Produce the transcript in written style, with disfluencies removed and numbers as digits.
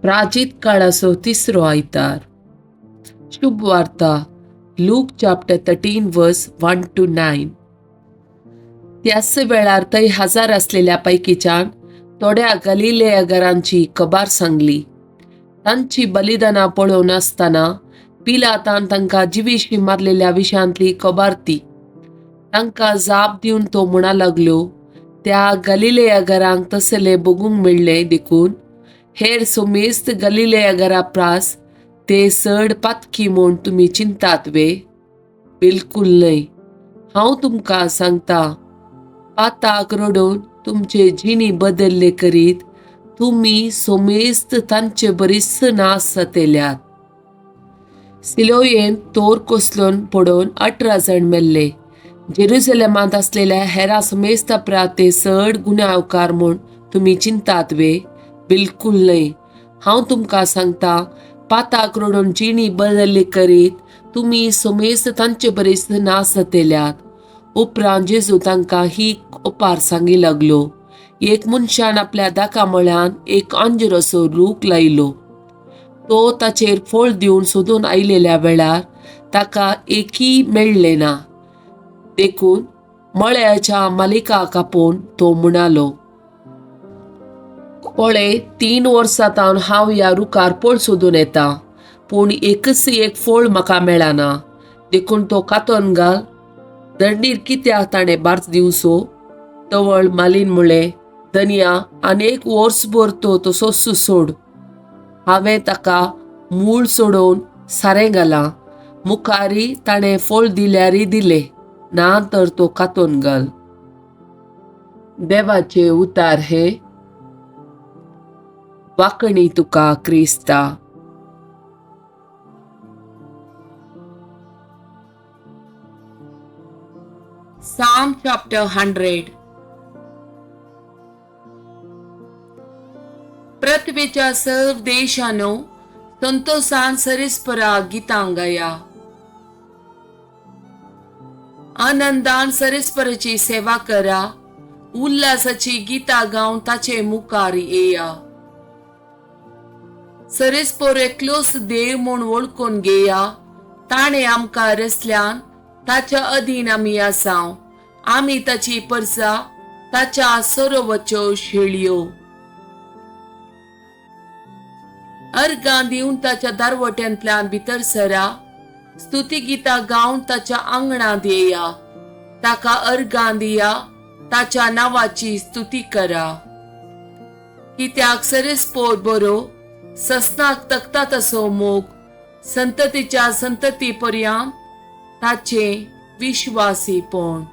प्राचीत काळाचो तिसरो आयतार. शुभ वार्ता Luke chapter 13 verse 1 to 9. त्याच वेळार थंय हजर आसलेल्या पैकीच्यान थोड्या गलिलेयगरांची खबर सांगली. तांची बलिदानां पळोवन आसतना पिलातान तांकां जिवीशी मारलेल्या विशयांतली खबर ती. तांकां जाप दिवन तो म्हणा लागलो, त्या गलिलेयगरांक तसले बगूंक मेळ्ळें देखून हेर समेस्त गलिलेयगरा प्रास ते चड पातकी म्हूण तुमी चिंतात वे? बिलकुल न्हय. हांव तुमकां सांगता, पाताक रडून तुमचे जिणी बदल्ले करीत तुमी समेस्त तांचे बरीच नाश जातेल्यात. सिलोयेन तोर कोसलून पडून 18 जाण मेल्ले. जेरुसलेमांत आसलेल्या हेरा समेस्त प्रा ते चड गुन्यांवकार म्हूण तुमी चिंतात वे? बिलकुल न्हय. हांव तुमकां सांगता, पाताक रडून जिणी बदल्ली करीत तुमी समेस्त तांचे बरीच नाश जातेल्यात. उपरांत जेजू तांकां ही ओपार सांगी लागलो, एक मनशान आपल्या दाका मळ्यान एक अंजुराचो रूख लायलो. तो ताचेर फळ दिवन सोदून आयलेल्या वेळार ताका एकय मेळ्ळें ना. देखून मळ्याच्या मालिकाक आपोवन तो म्हणालो, पळय, 3 वर्सां तावन हांव ह्या रुखार फळ सोदून येता, पूण एकच एक फळ म्हाका मेळना. देखून तो कातोन घाल. दंडीर कित्याक ताणें बार्च दिवचो? तवळ मालीन म्हणलें, धनया, आनी एक वर्सभर तो तसोच सोड. हांवें ताका मूळ सोडोवन सारें घालां. मुखारी ताणें फळ दिल्यारय दिलें, ना तर तो कातोन घाल. देवाचे उतार हे. वाकणी तुका क्रिस्ता. Psalm chapter 100. पृथ्वीच्या सर्व देशानो, संतोषान सरिस्परा गितां गाया. आनंदान सरिस्पराची सेवा करा. उल्हासाची गितां गावन ताचे मुखार येया. सरेस्पोर एकलोच देव म्हूण वळखून घेया. ताणें आमकां रचल्यान, ताच्या अधीन आमी आसाव. आमी ताची परसा, ताच्या सरोवच्यो शेळयो. अर्गां दिवन ताच्या दारवट्यांतल्यान भितर सरा. स्तुती गितां गावन ताच्या आंगणांत येया. ताका अर्गां दिया, ताच्या नांवाची स्तुती करा. कित्याक सरेस्पोर बरो, ससनाक तकता तसो मोग, संततीच्या संतती पर्यंत ताचे विश्वासीपण.